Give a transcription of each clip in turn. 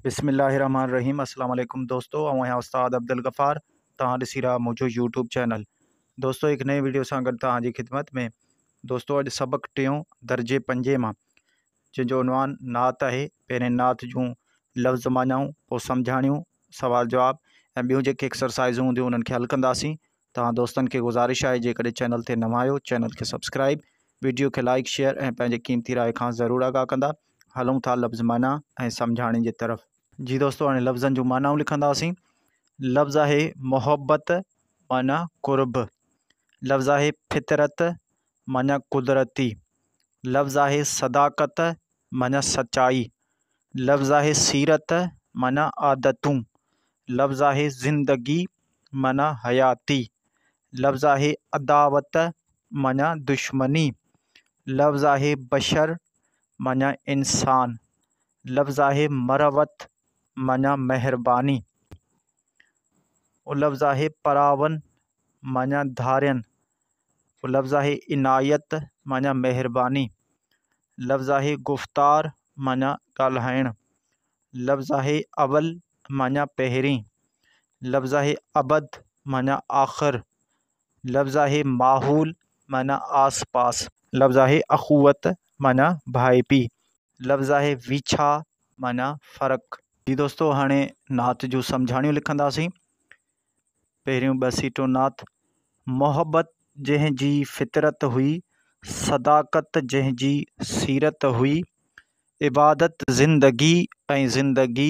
بسم الله الرحمن الرحيم السلام عليڪم دوستو آئون آهيان استاد عبدالغفار توهان ڏسي رهيا منهنجو يوٽيوب چينل دوستو هڪ نئين ويڊيو سان گڏ توهان جي خدمت ۾ دوستو اڄ سبق ٽيون درجي پنجين مان جنهن جو عنوان نعت آهي پهرين نعت جون لفظ معنائون پوء سمجهاڻيون سوال جواب ۽ ٻيون جيڪي ايڪسرسائزون هونديون انهن کي حل ڪنداسين توهان دوستن کي گذارش آهي جيڪڏهن چينل تي نوان آهيو چينل کي سبسڪرائب ويڊيو کي لائڪ شيئر ۽ پنهنجي قيمتي راء کان ضرور آگاهه ڪندا هلون ٿا لفظ معنيٰ ۽ سمجهاڻي جي طرف. جي دوستو هاڻي لفظن جون معنائون لکنداسين. لفظ آهي محبت معنيٰ قرب. لفظ آهي فطرت معنيٰ قدرتي. لفظ آهي صداقت معنيٰ سچائي. لفظ آهي سيرت معنيٰ عادتون. لفظ آهي زندگي معنيٰ حياتي. لفظ آهي عداوت معنيٰ دشمني. لفظ آهي بشر معنيٰ انسان. لفظ آهي مروت معنيٰ مهرباني. لفظ آهي پراون معنيٰ ڌارين. لفظ آهي عنايت معنيٰ مهرباني. لفظ آهي گفتار معنيٰ ڳالهائڻ. لفظ آهي اول معنيٰ پهرين. لفظ آهي ابد معنيٰ آخر. لفظ آهي ماحول معنيٰ آس پاس. لفظ آهي اخوت معنيٰ ڀائپي. لفظ آهي ويڇا معنيٰ فرق. جي دوستو هاڻي نعت جون سمجهاڻيون لکنداسين. پهريون ٻه سيٽون نعت. محبت جنهن جي فطرت هئي، صداقت جنهن جي سيرت هئي، عبادت زندگي ۽ زندگي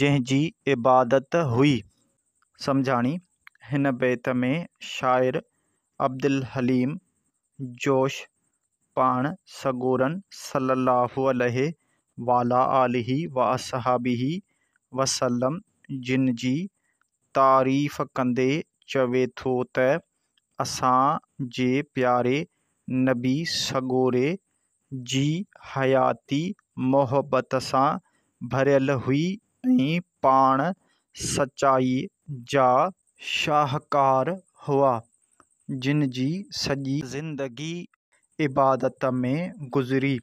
جنهن جي عبادت هئي. سمجهاڻي، هن بيت ۾ شاعر عبدالحليم جوش پاڻ سڳورن صلّي اللّٰه عليه وعليٰ آله واصحابه وسلّم جن جي تعريف ڪندي چوي ٿو ته اسان جي پياري نبي سڳوري جي حياتي محبت سان ڀريل هئي ۽ پاڻ سچائيء جا شاهڪار هئا، جن جي سڄي زندگي عبادت ۾ گذري.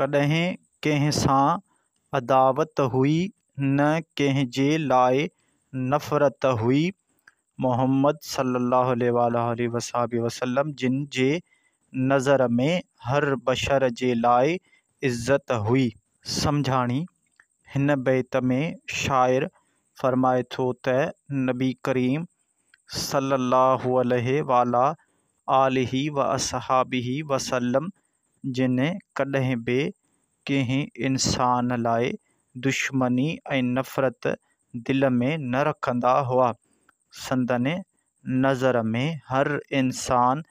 ڪڏهن ڪنهن سان عداوت هئي نه ڪنهن جي لاء نفرت هئي. محمد صلي الله عليه واٰله وصحبه وسلم جن جي نظر ۾ هر بشر جي لاء عزت هئي. سمجهاڻي، هن بيت ۾ شاعر فرمائي ٿو ته نبي ڪريم صلّي اللّٰه عليه وعليٰ آله واصحابه وسلّم جن ڪڏهن به ڪنهن انسان لاء دشمني ۽ نفرت دل ۾ نه رکندا هئا، سندن نظر ۾ هر انسان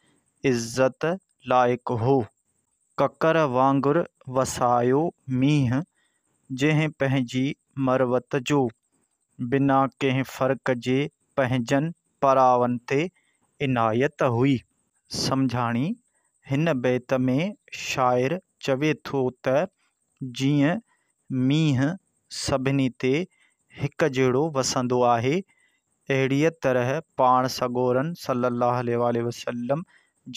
عزت لائق هو. ڪڪر وانگر وسايو مينهن، جنهن پنهنجي مروت جو. بنا ڪنهن فرق جي پنهنجن پراون تي عنايت هئي. سمجهاڻي، هن بيت ۾ شاعر چوي ٿو ته جيئن مينهن سڀني تي هڪ جهڙو وسندو آهي، اهڙيء طرح پاڻ سڳورن صلّي اللّٰه عليه واٰله وسلّم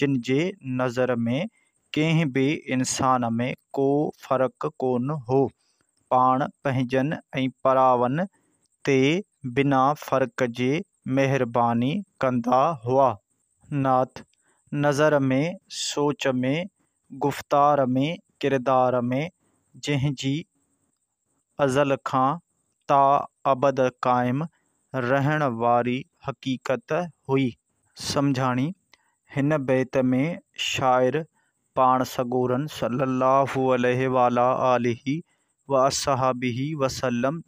جن جي نظر ۾ ڪنهن به انسان ۾ ڪو فرق ڪونه هو. پاڻ پنهنجن ۽ پراون تي بنا فرق جي مهرباني ڪندا هئا. نعت، نظر ۾، سوچ ۾، گفتار ۾، ڪردار ۾، جنهن جي ازل کان تا ابد قائم رهڻ واري حقيقت هئي. سمجهاڻي، هن بيت ۾ شاعر پاڻ سڳورن صلّي اللّٰه عليه وعليٰ آله واصحابه وسلّم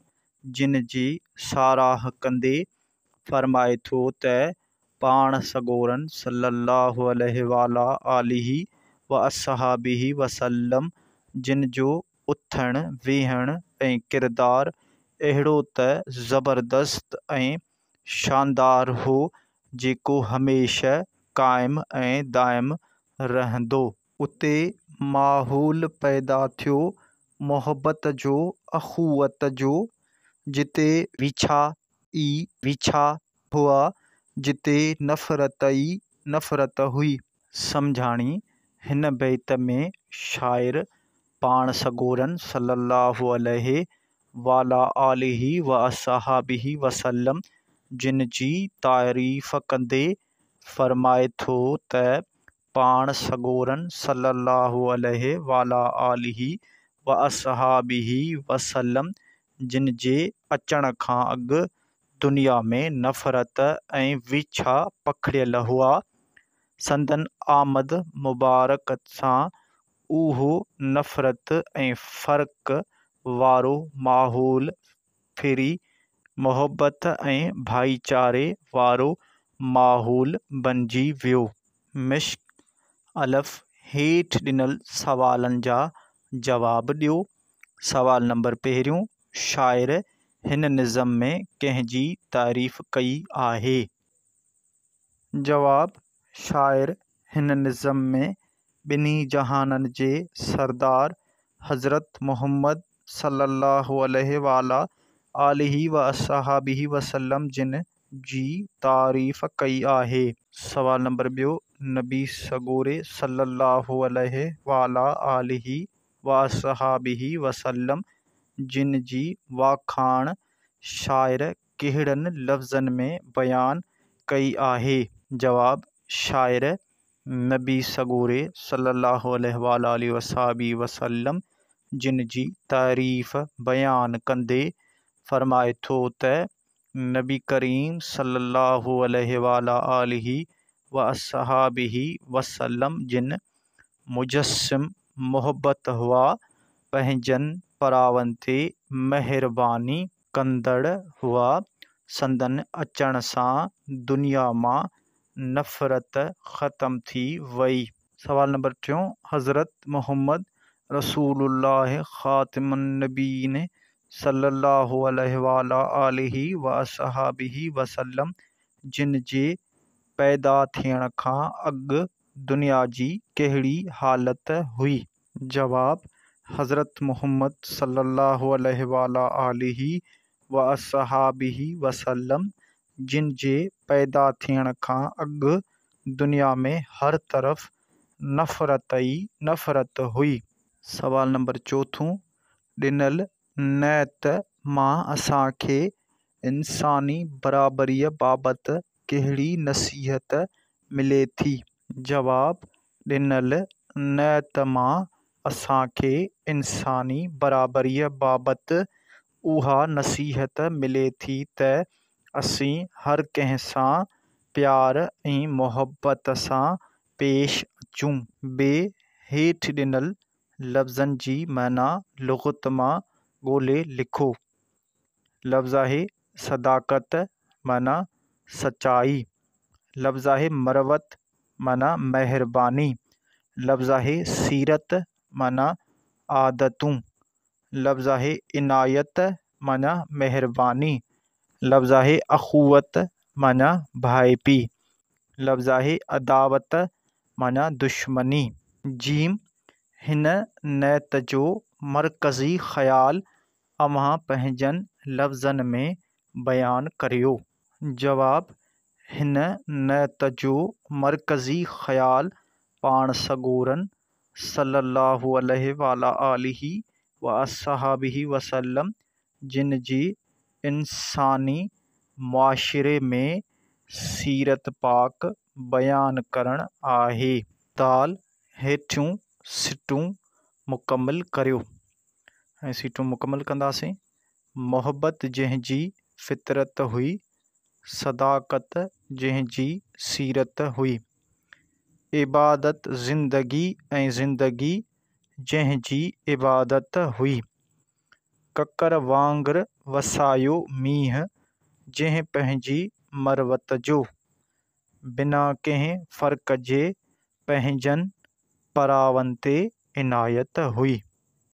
جن جي ساراهه ڪندي فرمائي ٿو ته پاڻ سڳورن صلّي اللّٰه عليه وعليٰ آله واصحابه وسلّم جن جو اٿڻ ويهڻ ۽ ڪردار اهڙو ته زبردست ۽ شاندار هو جيڪو هميشه قائم ۽ دائم رهندو. اتي ماحول پيدا ٿيو محبت جو اخوت جو، جتي ويڇا ئي ويڇا هئا، جتي نفرت ئي نفرت هئي. سمجهاڻي، هن بيت ۾ شاعر پاڻ سڳورن صلّي اللّٰه عليه وعليٰ آله واصحابه وسلم جن جي تعريف ڪندي فرمائي ٿو ته پاڻ سڳورن صلّي اللّٰه عليه وعليٰ آله واصحابه وسلّم جن جي اچڻ کان اڳ دنيا ۾ نفرت ۽ ويڇا پکڙيل هئا، سندن آمد مبارڪ سان اهو نفرت ۽ فرق وارو ماحول ڦري محبت ۽ ڀائيچاري وارو ماحول بنجي ويو. مشق، الف، هيٺ ڏنل سوالن جا جواب ڏيو. سوال نمبر پهريون، شاعر هن نظم ۾ ڪنهن جي تعريف ڪئي آهي؟ جواب، شاعر هن نظم ۾ ٻنهي جهانن جي سردار حضرت محمد صلي الله عليه وعليٰ آله واصحابه وسلم جن جي تعريف ڪئي آهي. سوال نمبر ٻيو، نبي سڳوري صلي الله عليه وعليٰ آله واصحابه وسلم جن جي واکاڻ شاعر ڪهڙن لفظن ۾ بيان ڪئي آهي؟ جواب، شاعر نبي سڳوري صلي الله عليه وعليٰ آله واصحابه وسلم جن جي تعريف بيان ڪندي فرمائي ٿو ته نبي ڪريم صلي الله عليه وعليٰ آله واصحابه وسلم جن مجسم محبت هئا، پنهنجن پراون تي مهرباني ڪندڙ هئا، سندن اچڻ سان دنيا مان نفرت ختم ٿي وئي. سوال نمبر ٽيون، حضرت محمد رسول الله خاتم النبيين صلي الله عليه وعليٰ آله واصحابه وسلم جن جي پيدا ٿيڻ کان اڳ دنيا جي ڪهڙي حالت هئي؟ جواب، حضرت محمد صلي الله عليه وعليٰ آله واصحابه وسلم جن جي پيدا ٿيڻ کان اڳ دنيا ۾ هر طرف نفرت ئي نفرت هئي. سوال نمبر چوٿون، ڏنل نعت مان اسان کي انساني برابريء بابت ڪهڙي نصيحت ملي ٿي؟ جواب، ڏنل نعت مان اسان کي انساني برابريء بابت اها نصيحت ملي ٿي ته اسين هر ڪنهن سان پيار ۽ محبت سان پيش اچون. بي، هيٺ ڏنل لفظن جي معنيٰ لغت مان ڳولي لکو. لفظ آهي صداقت معنيٰ سچائي. لفظ آهي مروت معنيٰ مهرباني. لفظ آهي سيرت معنيٰ عادتون. لفظ آهي عنايت معنيٰ مهرباني. لفظ آهي اخوت معنيٰ ڀائپي. لفظ آهي عداوت معنيٰ دشمني. جيم، هن نعت جو مرڪزي خيال اوهان پنهنجن لفظن ۾ بيان ڪريو. جواب، هن نعت جو مرڪزي خيال پاڻ سڳورن صلّي اللّٰه عليه وعليٰ آله واصحابه وسلّم جن جي انساني معاشري ۾ سيرت پاڪ بيان ڪرڻ آهي. دال، هيٺيون سٽون مڪمل ڪريو. ۽ سٽون مڪمل ڪنداسين. محبت جنهن جي فطرت هئي، صداقت جنهن جي سيرت هئي. عبادت زندگي ۽ زندگي جنهن جي عبادت هئي. ڪڪر وانگر وسايو مينهن جنهن پنهنجي مروت جو. بنا ڪنهن فرق جي پنهنجن پراون تي عنايت هئي.